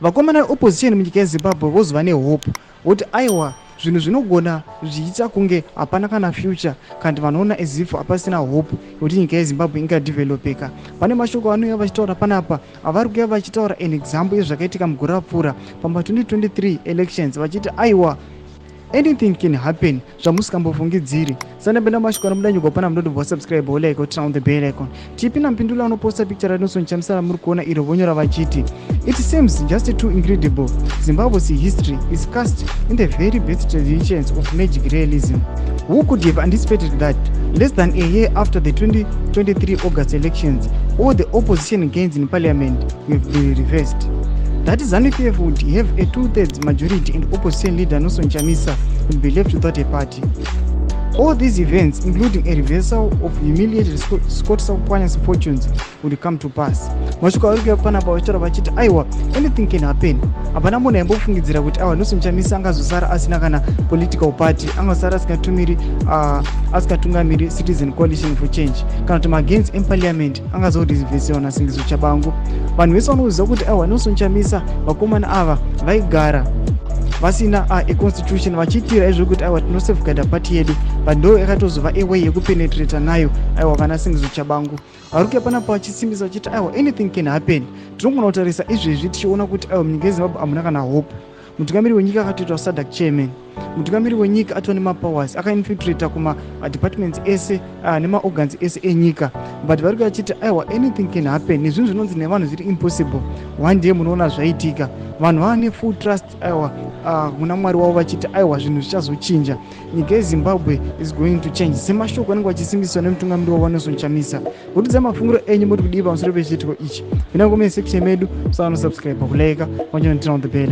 Vakomana veopposition munyika yeZimbabwe vozova nehope, voti aiwa, zvinhu zvinogona zvichiita kunge hapana kana future, kandi vanoona as if hapasina hope yekuti nyika yeZimbabwe ingadevelopeka. Pane mashoko anouya vachitaura panapa, avari kuuya vachitaura an example yezvakaitika mugore rapfuura pama 2023 elections, vachiti aiwa, anything can happen zvamusingambofungidziri. Sandapinda mashoko anobuda nyugwa pana, munotobva subscribe, wolike, turn on the bell icon. Tipinda mupindula unoposta picture raNelson Chamisa ramuri kuona iro, vonyora vachiti, "It seems just too incredible. Zimbabwe's history is cast in the very best traditions of magic realism. Who could have anticipated that less than a year after the 2023 August elections, all the opposition gains in parliament will be reversed, that ZANU-PF would have a two-thirds majority and opposition leader Nelson Chamisa would be left without a party? All these events, including a reversal of humiliated Scott Sakupwanya's fortunes, would come to pass." Mashoko ari kuya panapa vachitaura vachiti aiwa, anything can happen. Hapana munhu aimbofungidzira kuti aiwa, Nelson Chamisa angazosara asina kana political party, angazosara asingatumiri asingatungamiri Citizen Coalition for Change, kana kuti magains emuparliament angazoreversiwa naSengezo Tshabangu. Vanhu vese vanoziva kuti aiwa, Nelson Chamisa, vakomana ava vaigara vasina econstitution, vachiitira izvo kuti aiwa, tinosafeguarda party yedu, but ndo yakatozova away yekupenetrata nayo. Aiwa, kana Sengezo Tshabangu vari kuya panapa vachisimbisa vachiti aiwa, anything can happen. Tinogona kutarisa izvezvi tichiona kuti aiwa, munyika yeZimbabwe hamuna kana hope. Mutungamiri wenyika akatoitwa SADC chairman, mutungamiri wenyika atova nemapowers, akainfiltrata kumadepartments ese nemaorgans ese enyika, but vari kuya aiwa, anything can happen. Nezvinhu zvinonzi nevanhu zviri impossible, one day munoona zvaitika. Vanhu vava nefull trust aiwa muna Mwari wavo, vachiti aiwa, zvinhu zvichazochinja, nyika yeZimbabwe is going to change, semashoko anenge vachisimbiswa nemutungamiri wavo Nelson Chamisa. Kutidzai mafungiro enyu, muri kudii pamusoro pechiitiko ichi? Pinda comment section medu, musanosubscribe, kulike, pamwe on the bell.